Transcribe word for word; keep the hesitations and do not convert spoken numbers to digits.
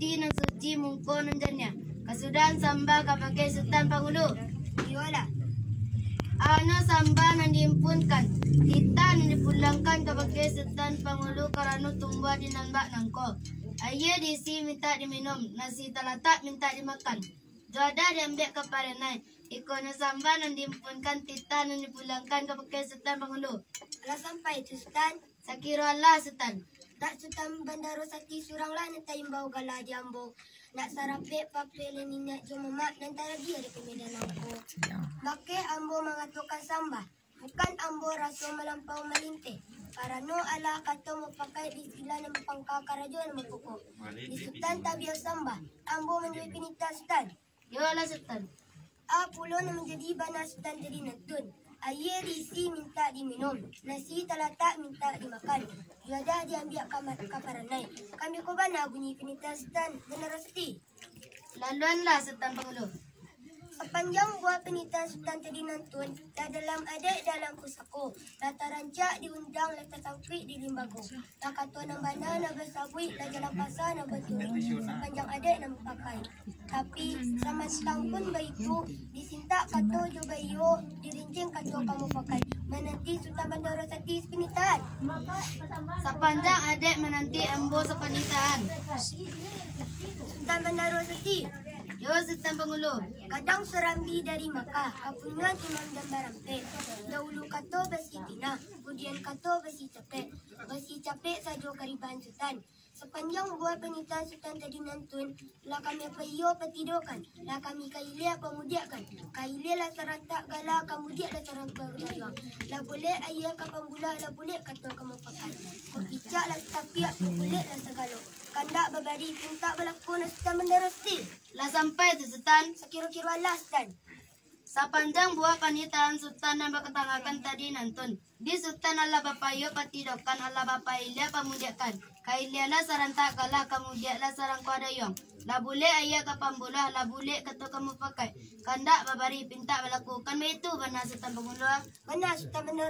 ati nan suci, muko nan janiah. Kasudahan sambah ka bakeh Sutan Pangulu. Iyolah. Ano sambah nan diimpunkan, titah nan dipulangkan ka bakeh Sutan Pangulu karano tumbuah di nan bak nangko. Aia diisi mintak diminum, nasi talatak mintak dimakan. Juadah diambiak ka paranai. Ikonyo sambah nan diimpunkan, titah nan dipulangkan ka bakeh Sutan Pangulu. Alah sampai tu, Sutan? Sakiro alah, Sutan. Dak Sutan Bandaro Sati suranglah nan taimbau gala di ambo. Nak sarapek papeh lai niniak jo mamak nan talabiah di Medan nangko. Bakeh ambo mangatokan sambah. Bukan ambo raso malampau malinteh, karano alah kato mupakaik di istilah nan bapangka karajo nan bapokok. Di Sutan tabiah sambah, ambo manjadi pinitah Sutan. Iyolah, Sutan. A pulo nan manjadi bana Sutan tadi nantun. Aia diisi mintak diminum, nasi talatak mintak dimakan, juadah diambiak ka ma-, ka paranai. Kan beko bana bunyi pinitah Sutan Bandaro Sati. Laluanlah, Sutan Pangulu. Sapanjang buah pinitah Sutan tadi nantun, lah dalam adaik dalam pusako, lah tarancak diundang, lah tasangkuik di limbago, lah kato nan bana nan basabuik, lah jalan pasa nan baturuik, sapanjang adaik nan bapakai. Tapi, samantang pun baitu, disintak kato jo baiyo, dirincing kato ka mupakaik, mananti Sutan Bandaro Sati sapinitahan. Sapanjang adaik mananti ambo sapinitahan. Sutan Bandaro Sati. Yo, Sutan Pangulu. Gadang Surambi dari Makkah, kapunyuan Imam dan Barampeh. Dahulu kato basitinah, kudian kato basicapek. Basicapek sajo karibahan Sutan. Sapanjang buah panitahan Sutan tadi nantun, lah kami paiyo patidokan, lah kami kailia pamudiakkan. Kailia lah sarantak gala, kamudiak lah sarantak gayuang. Lah bulek aia ka pambulah, lah bulek kato ka mupakaik. Kok picak lah tapiak, bulek lah sagalo. Kandak babari, pintak balaku, nan Sutan Bandaro Sati. Lah sampai tu, Sutan? Sakiro-kiro alah, Sutan. Sapanjang buah panitahan Sutan nan bakatangakan tadi nantun, di Sutan alah bapaiyo patidokan, alah bapailia pamudiakkan. Kailia lah sarantak gala, kamudiak lah sarangkuah dayuang. Lah bulek aia ka pambulah, lah bulek kato ka mupakaik. Kandak babari, pintak balaku. Kan baitu bana, Sutan Pangulu? Bana, Sutan Bandaro.